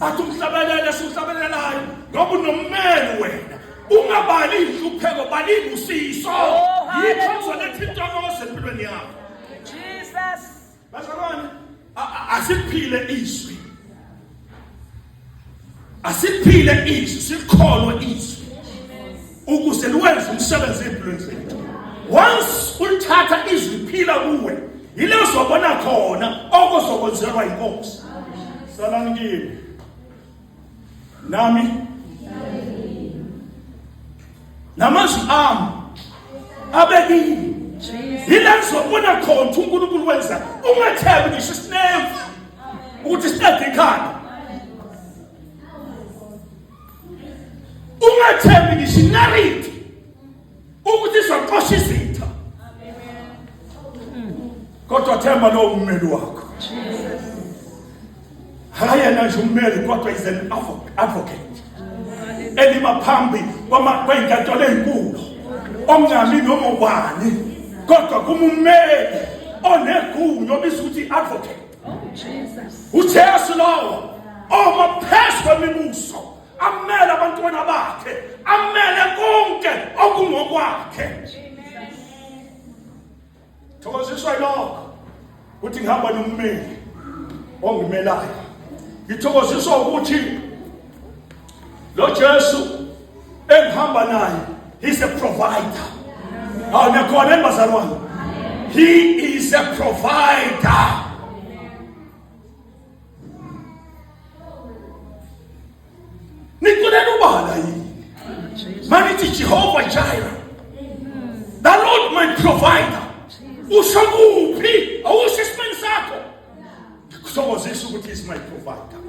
Athi umhlabelele esiwuhlabelelayo ngoba unommeli wena. Ungabali inhlupheko bali ibusiso. Oh, Yikho hallelujah. kuzoletha intokozo empilweni yakho. Jesus. Bazalwane, asiphile izwi. Asiphile izwi, sikholwe izwi. Ukuze liwenze umsebenzi empilweni zethu. Once ulithatha izwi phila kuwe, yile uzobona khona okuzokwenzelwa inkosi. Salani kimi. Nami namazwi ami abekile yila ngizobona khona ukuthi uNkulunkulu wenza ungathembi ngisho isinemfu ukuthi siqede ikhanda ungathembi ngisho inariti ukuthi izoxosha izitha kodwa themba lowo ummeli wakho hayena nje ummeli kodwa is an advocate elima phambi kwey'nkantolo ey'nkulu ongami noma ubani kodwa kumumeli onegunya obiza ukuthi i-advocate oh, ujesu lowo oma phezu kwemibuso amele abantwana bakhe amele konke okungokwakhe thokoziswa yilokho ukuthi ngihamba nommeli ongimelayo ngithokoziswa ukuthi lo Jesu engihamba naye he's a provider awu niyakhona yini bazalwane he is a provider Niculela ubala yini? Manithi Jehovah Jireh. The Lord my provider. Usho kuphi? Awusho esimeni sakho. Ngikuthokozisa ukuthi is my provider.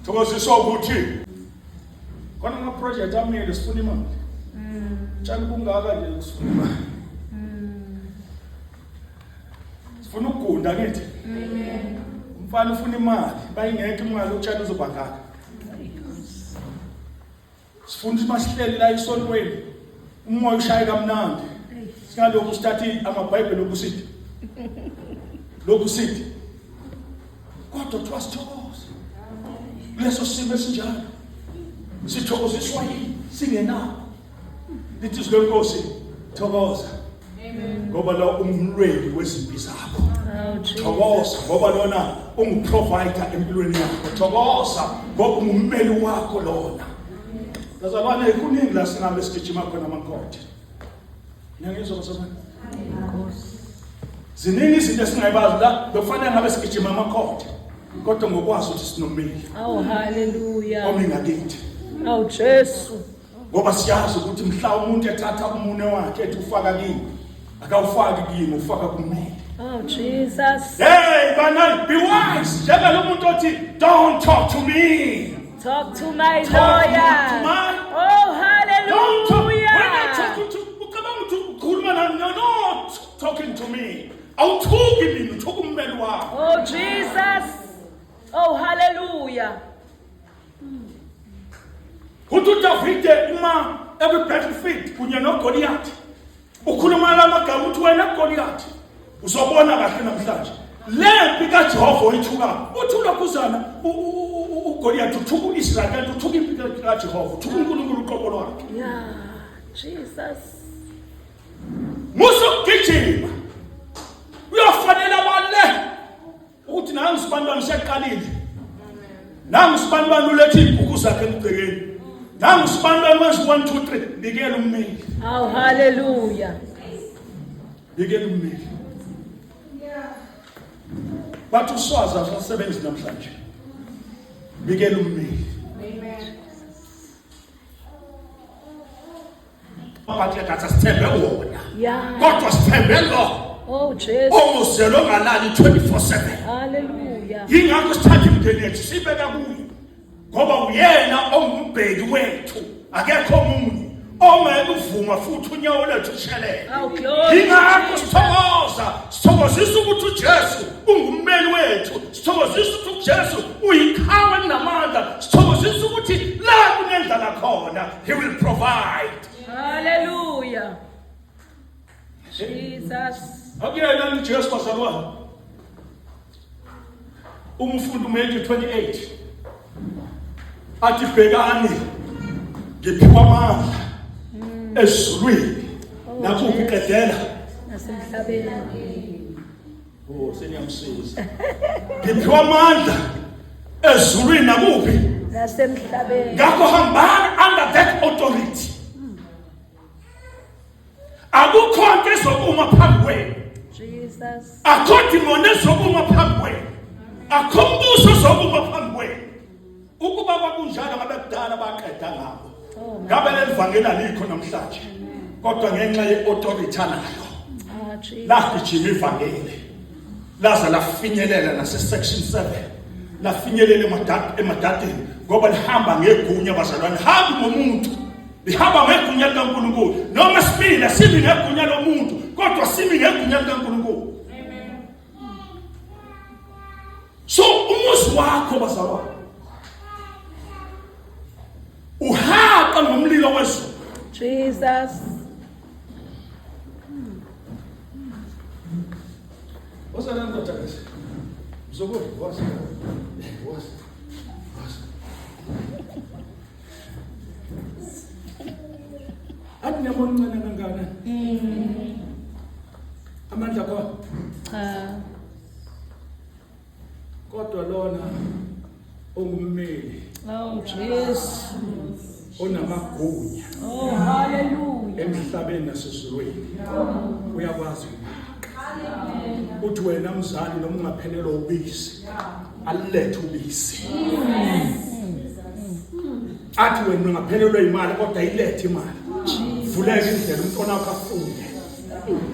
Thokoziswa ukuthi khona ama project amile sifuna imali. Tshani kungaka nje sifuna imali. Sifuna ukugunda ngithi. Umfana ufuna imali, bayingekho imali utshani uzoba ngaka. Sifuna ukuthi masihleli la esontweni umoya ushaye kamnandi. Singalokhu sithatha amaBhayibheli lokhu sithi. Lokhu sithi. Kodwa kuthiwa sithokoze. Kuleso simo esinjalo. Sithokoziswa yini? Singenakho. Lithi izwi lenkosi thokoza. Ngoba lo ungumlweli wezimpi zakho. Oh, Thokoza ngoba lona unguprovider empilweni yakho. Thokoza ngoba ungummeli wakho lona. Bazalwane kuningi la singabe sigijima khona amakhothe. Niyangizwa bazalwane? Ziningi izinto esingayibazi la bekufanele ngabe sigijima amakhothe. Kodwa ngokwazi ukuthi sinommeli. Oh hallelujah. Omi ngakithi. Oh Jesu. Ngoba siyazi ukuthi mhla umuntu ethatha umunwe wakhe ethi ufaka kimi, akawufaki kimi, ufaka kumina. Oh Jesus. Hey, banal, be wise. Njengalo muntu othi don't talk to me. Talk to my Talk lawyer. to my Oh Don't talk. When I hallelujah. talk to ucabanga ukuthi ukhuluma nami no not talking to me. Awuthuki mina, uthuka ummeli wakho. Oh Jesus. Oh hallelujah. Uthi uDavide uma ekwi-battlefield kunye noGoliyathi ukhuluma la magama uthi wena Goliyathi uzobona kahle namhlanje le mpi kaJehova oyithukayo uthi ulokhuzana uGoliyathi uthuka u-Israyeli kanti uthuka impi kaJehova uthuka uNkulunkulu uqobo lwakhe Yeah. Jesus. Musa ukugijima uyofanele wale ukuthi nangu sibanibani useqalile nangu sibanibani uletha iy'bhuku zakhe emgcekeni nangu sibanibani wenza 1 2 3 nikela ummeli awu haleluya nikela ummeli bathi uswazi asasebenzi namhlanje nikela ummeli Bathi ngathi sithembe wona. Yeah. Kodwa sithembe lo. Oh Jesu. Onguzelo ongalali 24/7. Hallelujah. Yingakho sithatha imindeni yethu sibeka kuye. Ngoba uyena ongumbheki wethu. Akekho omunye ongeke uvuma futhi unyawo lwethu ushelele. Oh glory. Yingakho sithokoza, sithokozisa ukuthi uJesu ungummeli wethu. Sithokozisa ukuthi uJesu uyiqhawe elinamandla. Sithokozisa ukuthi la kunendlala khona, he will provide. Hallelujah. Jesus. Akuyena uJesu bazalwane. Uma ufunda uMatthew 28 athi bhekani ngiphiwa amandla ezulwini Oh, nakuphi qedela nasemhlabeni. Oh seniyamsiza. Ngiphiwa amandla ezulwini nakuphi? Nasemhlabeni. Ngakho hambani under that authority. Akukho nto ezokuma phambi kwenu. Jesus. Akho demon ezokuma phambi kwenu. Akho mbuso ozokuma phambi kwenu. Ukuba kwakunjalo ngabe kudala baqeda ngabo. Oh, Ngabe leli vangeli alikho namhlanje. Kodwa ngenxa ye-authority anayo. Ah, Jesus. Lagijima ivangeli. Laza lafinyelela nase section 7. Lafinyelela emadadeni ngoba lihamba ngegunya bazalwane. Hambi ngomuntu. Lihamba ngegunya likaNkulunkulu. Noma sibili simi ngegunya lomuntu, kodwa simi ngegunya likaNkulunkulu. So umuzi wakho bazalwane uhaqa ngomlilo wezulu. Jesus. Woza la ndodakazi. Mzukulu, woza. Woza. Woza. Athi niyabona uncane kangaka. Amandla khona. Cha. Kodwa lona ongummeli. Oh Jesu. Onamagunya. Oh hallelujah. Emhlabeni nasezulwini. Uyakwazi uthi wena mzali noma ungaphelelwa ubisi alethe ubisi athi wena ungaphelelwa imali kodwa ilethe imali vuleke indlela umntwana wakho afunde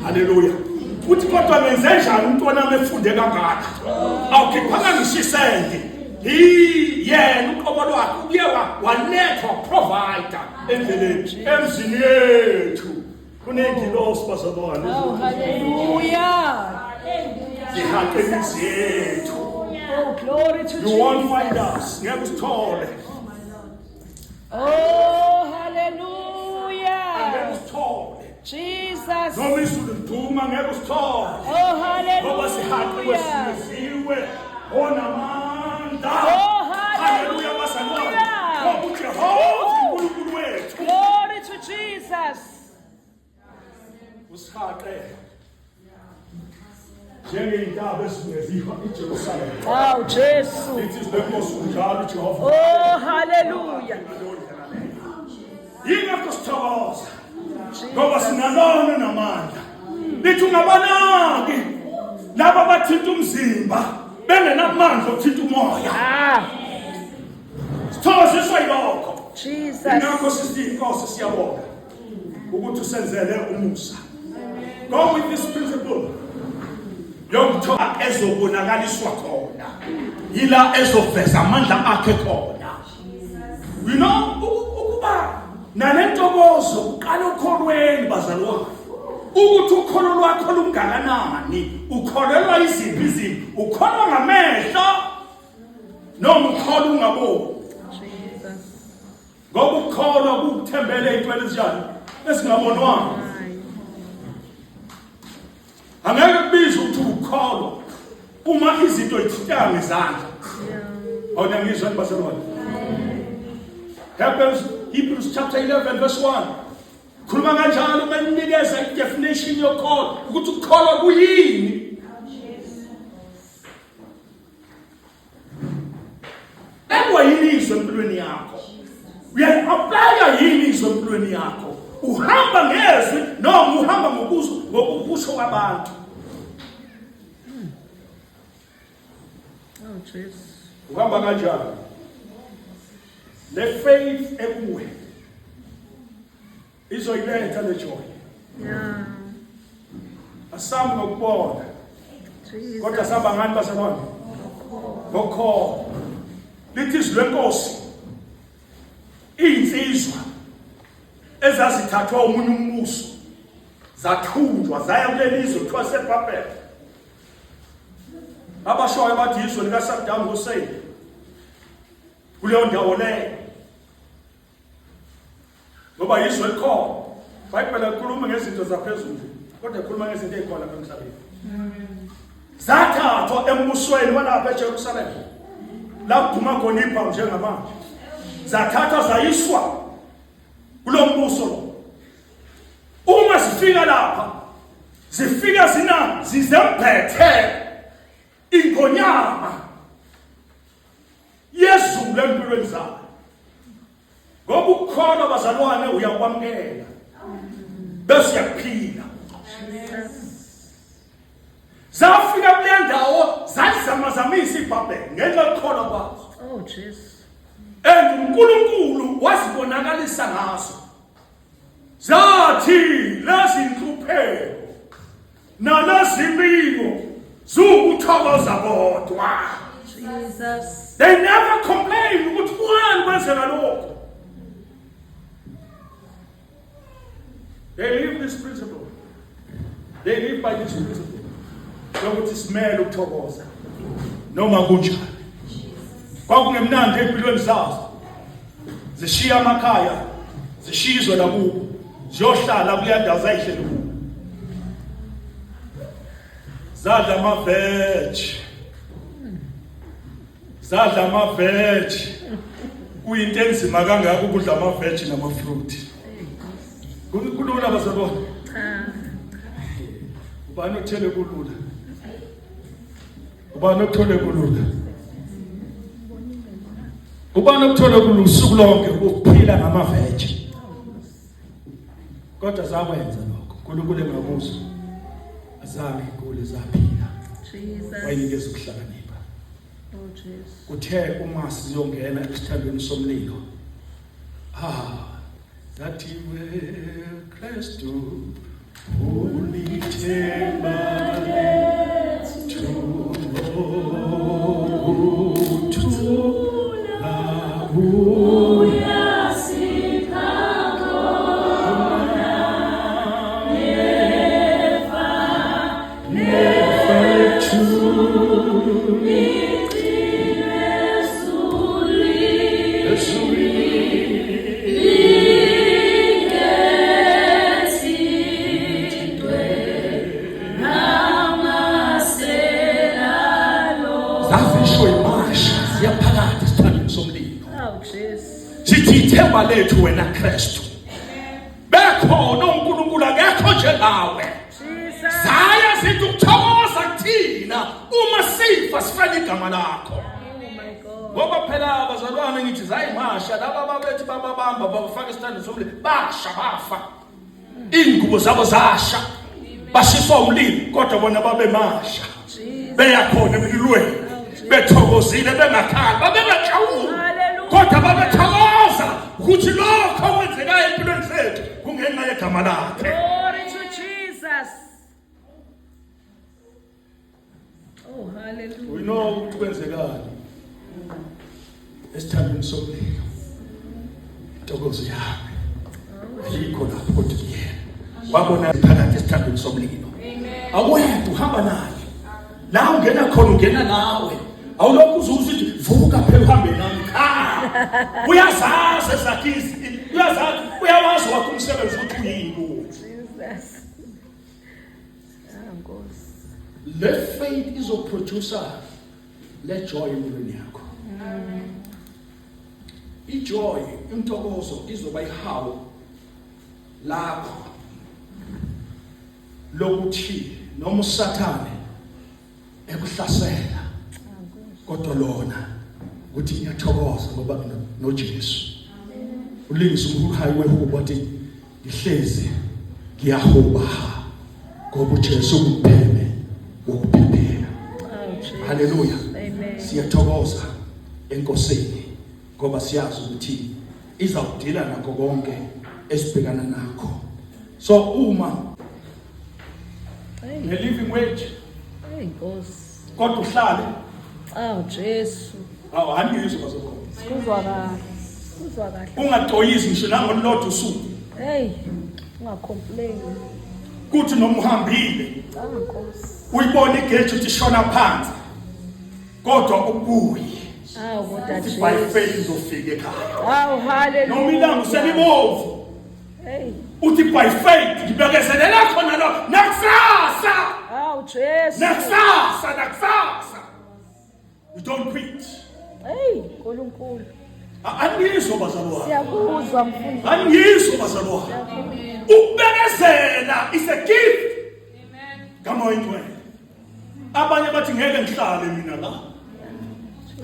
haleluya uthi kodwa ngenze njani umntwana wami efunde kangaka awukhiphanga ngisho isende yena uqobo lwakhe ubuye walethwa provider endleleni emzini yethu kuney'ngilosi bazalwane Oh, hallelujah. zihaqe imizi yethu Oh, glory to you won't find Jesus. us ngeke usithole Oh, angeke hallelujah. usithole Jesus. noma izulu liduma ngeke usithole Oh, ngoba sihaqe hallelujah. kwesiziwe onamandla Oh, haleluya bazalwane hallelujah. ngoba uJehova uNkulunkulu wethu Glory to Jesus. usihaqe njengey'ntaba ezingezihwa iJerusalema Wow, Jesu. lithi izwi lenkosi unjalo uJehova Oh, hallelujah. yingakho sithokoza ngoba sinalona namandla lithi ungabanaki laba bathinta umzimba bengenamandla okuthinta umoya Ah, sithokoziswa yilokho Jesus. ingakho sithi inkosi siyabonga ukuthi usenzele umusa go with this principle yokuthola ezobonakaliswa khona yila ezoveza amandla akhe khona you know ukuba nalentokozo kuqala okholweni bazalwane ukuthi ukholo lwakho lungakanani ukholelwa iziphi izinto ukholwa ngamehlo noma ukholwa ungaboni ngoba ukukholwa kuwukuthembela ey'ntweni ezinjani ezingabonwanga angeke kubizwe ukuthi ukukholwa uma izinto ithinteka ngezandla awuna ngizwa bazalwane Hebrews chapter 11 verse 1 khuluma kanjalo uma inikeza i-definition yokholo ukuthi ukukholwa kuyini Ekwa yini izwi empilweni yakho? Uyayi-aplaya yini izwi empilweni yakho? Uhamba ngezwi noma uhamba ngokuzwa ngokusho kwabantu? Oh Jesu. Uhamba kanjani? Le faith ekuwe izoyiletha le joy. Yeah. Asambi ngokubona. Kodwa sihamba ngani bazalwane? Ngokholo. Lithi izwi lenkosi izinsizwa ezazithathwa omunye umbuso zathunjwa zaya kuleli zwe kuthiwa seBhabhele. Abashoyo bathi izwe likaSaddam Hussein kuleyo ndawo leyo ngoba yizwe elikhona ibhayibheli alikhulumi ngezinto zaphezulu kodwa likhuluma ngezinto ey'khona lapha emhlabeni. Zathathwa embusweni walapha eJerusalem. La kuduma khona ibhamu njengamanje. Zathathwa zayiswa kulo mbuso lo. Uma zifika lapha zifika zina zizembhethe ingonyama yezulu empilweni zabo. Ngoba ukukholwa bazalwane uyakwamukela bese uyakuphila. Zafika kule ndawo zalizamazamisa iBhabheli ngenxa yokukholwa kwazo. Oh Jesu. And uNkulunkulu wazibonakalisa ngazo. Zathi lezi nhlupheko nalezi mpingo ziwukuthokoza kodwa. Jesus. They never complain ukuthi kungani kwenzeka lokho. They live this principle. They live by this principle. Yokuthi simele ukuthokoza noma kunjani. Kwakungemnandi empilweni zazo. Zishiya amakhaya, zishiya izwe lakubo, ziyohlala kuleya ndawo zayihleli kubo. Zadla ama-veg. Zadla ama-veg. Kuyinto enzima kangaka ukudla ama-veg nama-fruit. Kulula bazalwane? Cha. Ubani othele kulula? Ubani othole kulula? Ubani okuthole kulula usuku lonke ukuphila ngamaveji? Kodwa zakwenza lokho. uNkulunkulu engakuzwa. Azange igule zaphila. Jesus. Wayinikeza ukuhlakanipha. Oh Jesu. Kuthe uma sizongena esithandweni somlilo. Ah, zathi we Kristu ulithemba lethu lokuthula Zazisho imasha ziyaphakathi esithandweni somlilo. Oh Jesu. Sithi ithemba lethu wena Kristu. Bekhona uNkulunkulu akekho njengawe. Jesus. Zaya zithi ukuthokoza kuthina uma sifa sifela igama lakho. Oh my God. Ngoba phela bazalwane ngithi zayimasha laba babethi bababamba babafaka esithandweni somlilo basha bafa. Ingubo zabo zasha. Bashiswa umlilo kodwa bona babemasha. Jesus. Beya khona emlilweni bethokozile bengakhali babengajabuli Hallelujah. kodwa babethokoza ukuthi lokho okwenzekayo empilweni zethu kungenxa yegama lakhe. Glory to Jesus. Oh hallelujah. We know ukuthi kwenzekani esithandweni somlilo. Intokozo yami ayikho lapho kodwa kuyena. Wabona phakathi esithandweni somlilo. Awedwa uhamba naye. La ungena khona ungena nawe. Awulokhu uzuza uthi vuka phela uhambe nami. Cha. Uyazazi ezakhizi. Uyazazi, uyawazi wakho umsebenzi ukuthi uyini kuwe. Jesus. Ah Nkosi. Le faith izoproducer le joy empilweni yakho. Ijoy, intokozo izoba ihawu lakho lokuthi noma uSathane ekuhlasela kodwa lona ukuthi ngiyathokoza ngoba mina noJesu. Ulingisa umhayi wehubo wathi ngihlezi ngiyahuba ngoba uJesu umpheme wokuphephela. Oh Jesus. Haleluya. Amen. Siyathokoza eNkosini ngoba siyazi ukuthi izawudila nakho konke esibhekana nakho. So uma Hey, ne living wage hey Nkosi. kodwa uhlale Oh Jesu. awu angizwe bazokhona. Sikuzwa kahle. Sikuzwa kahle. Ungatoyizi ngisho nangolulodwa usuku. Hey, ungacomplain. Kuthi noma uhambile Ah Nkosi. uyibona igeji uthi shona phansi kodwa ubuye. Awu kodwa Uthi by Jesu. faith uzofika ekhaya. Awu hallelujah. Noma ilanga uselibovu Hey. uthi by faith ngibekezelela khona lo nakusasa. Awu Awu Jesu. Nakusasa, nakusasa. You don't quit. Hey, uNkulunkulu. Angizwa bazalwane. Siyakuzwa mfundisi. Angizwa bazalwane. Ukubekezela is a gift. Amen. Kamoya Ingcwele. Abanye bathi ngeke ngihlale mina la.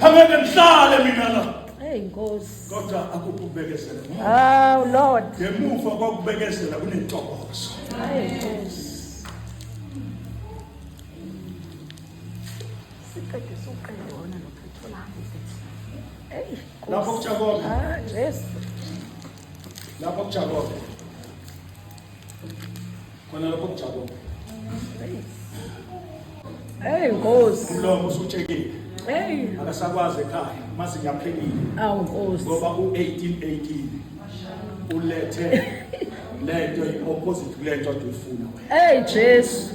Angeke ngihlale mina la. Hey Nkosi. Kodwa akukho ukubekezela. Oh Lord. Ngemuva kokubekezela kunentokozo. Hey Nkosi. Siqede suqede wona lo Pethola. Hey. Lapho kuJakobe. Ah Jesu. Lapho kuJakobe. Khona lapho kuJakobe. Hey Nkosi. Umlomo usutshekile. Hey. Akasakwazi ekhaya amazinyo aphelile. Awu Nkosi. Ngoba u-1818 ulethe lento i-opposite kulento ade uyifuna wena. Hey Jesu.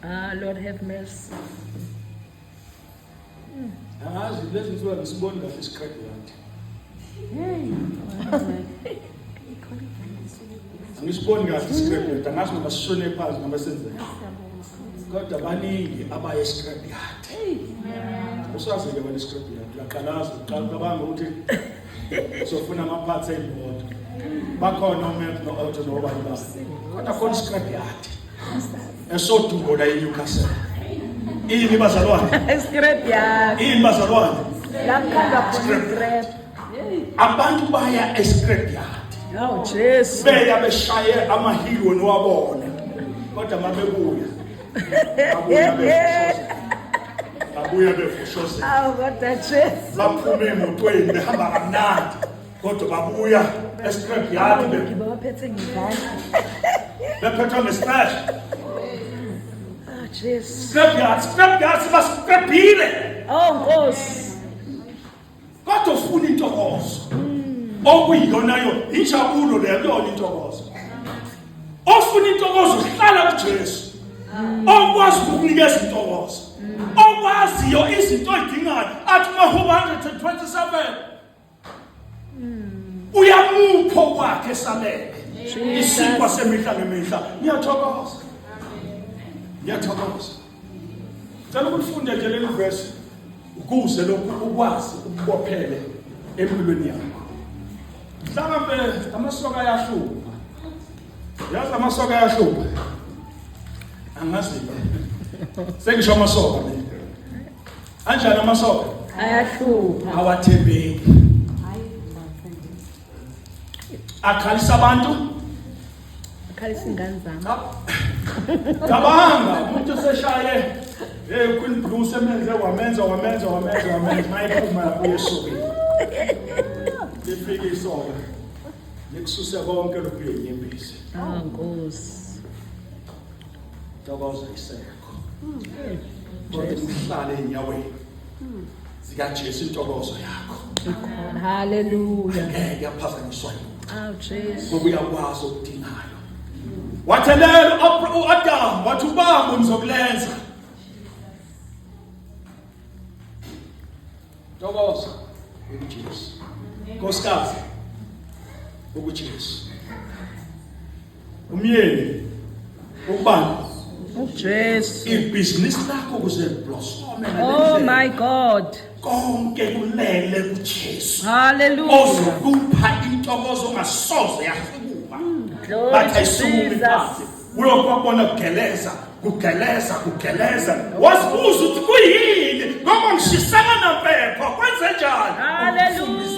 Ah Lord have mercy. Angazi lezi nsuku angisiboni kahle isiqedu kanti. Angisiboni kahle isiqedu angazi noma sishone phansi noma senzeni. Kodwa baningi abaye escrap yard. Usazi-ke wena iscrap yard, uyaqalaza uqala ucabanga ukuthi uzofuna ama-parts ey'moto. Bakhona omep no-auto nobani bani. Kodwa khona iscrap yard. Esoduko la eNewcastle. Ini bazalwane? Scrap yard. Ini bazalwane? La kukhanda khona scrap. Abantu baya escrap yard. Oh Jesu. Beya beshaye amahili wena wabona. Kodwa mabebuya. Babuya bevushozela. Babuya bevushozela. Awu kodwa Jesu. Baphume emotweni behamba kamnandi. Kodwa babuya escrap yard Ngibaphethe ngezandla. bephethwe ngescratch. Ah Jesu. Scrap yard, scrap yard sibascrapile. Oh Nkosi. Kodwa ufuna intokozo. Okuyiyona yo injabulo leyo kuyona intokozo. Ofuna intokozo uhlala kuJesu. Okwazi ukukunikeza intokozo. Okwaziyo izinto oyidingayo athi mahubo 127 uyamupha okwakhe esalele isinkwa semihla ngemihla ngiyathokoza ngiyathokoza cela ukulifunde nje leli verse ukuze lokhu ukwazi ukubophele empilweni yakho mhlawumbe amasoka ayahlupha yazi amasoka ayahlupha angazi sengisho amasoka mina anjani amasoka ayahlupha awathembeki akhalisa abantu akhalisa ingane zami cabanga umuntu useshaye hey Queen Blue semenze wamenza wamenza wamenza wamenza mayephuma lapho esokeni lifike isoka likususe konke lokhu yenyembezi ah nkosi Ntokozo isekho. Kodwa uhlale enyaweni zikaJesu intokozo yakho. Ikhona. Hallelujah. Ngeke yaphazanyiswa yilutho. Awu Jesu. Ngoba uyakwazi okudingayo. Wathelela uAdam wathi ubambo ngizokulenza. Ntokozo ukuJesu. Nkosikazi ukuJesu. Umyeni ukubani? UJesu. Ibhizinisi lakho kuze blossom Oh my God. Konke kulele kuJesu. Hallelujah. Ozokupha intokozo ongasoze yasukuma. Glory Bathi to ayisukumi Jesus. phansi. Uyokwabona kugeleza, kugeleza, kugeleza. Wazibuza ukuthi kuyini? Ngoba ngishisana nampepho, kwenze njani? Hallelujah.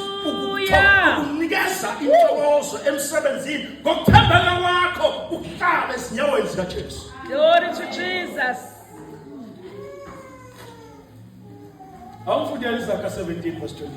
Ukunikeza intokozo emsebenzini ngokuthembeka kwakho ukuhlala ezinyaweni zikaJesu. Glory to Jesus. Awufundele Isaka 17 verse 22.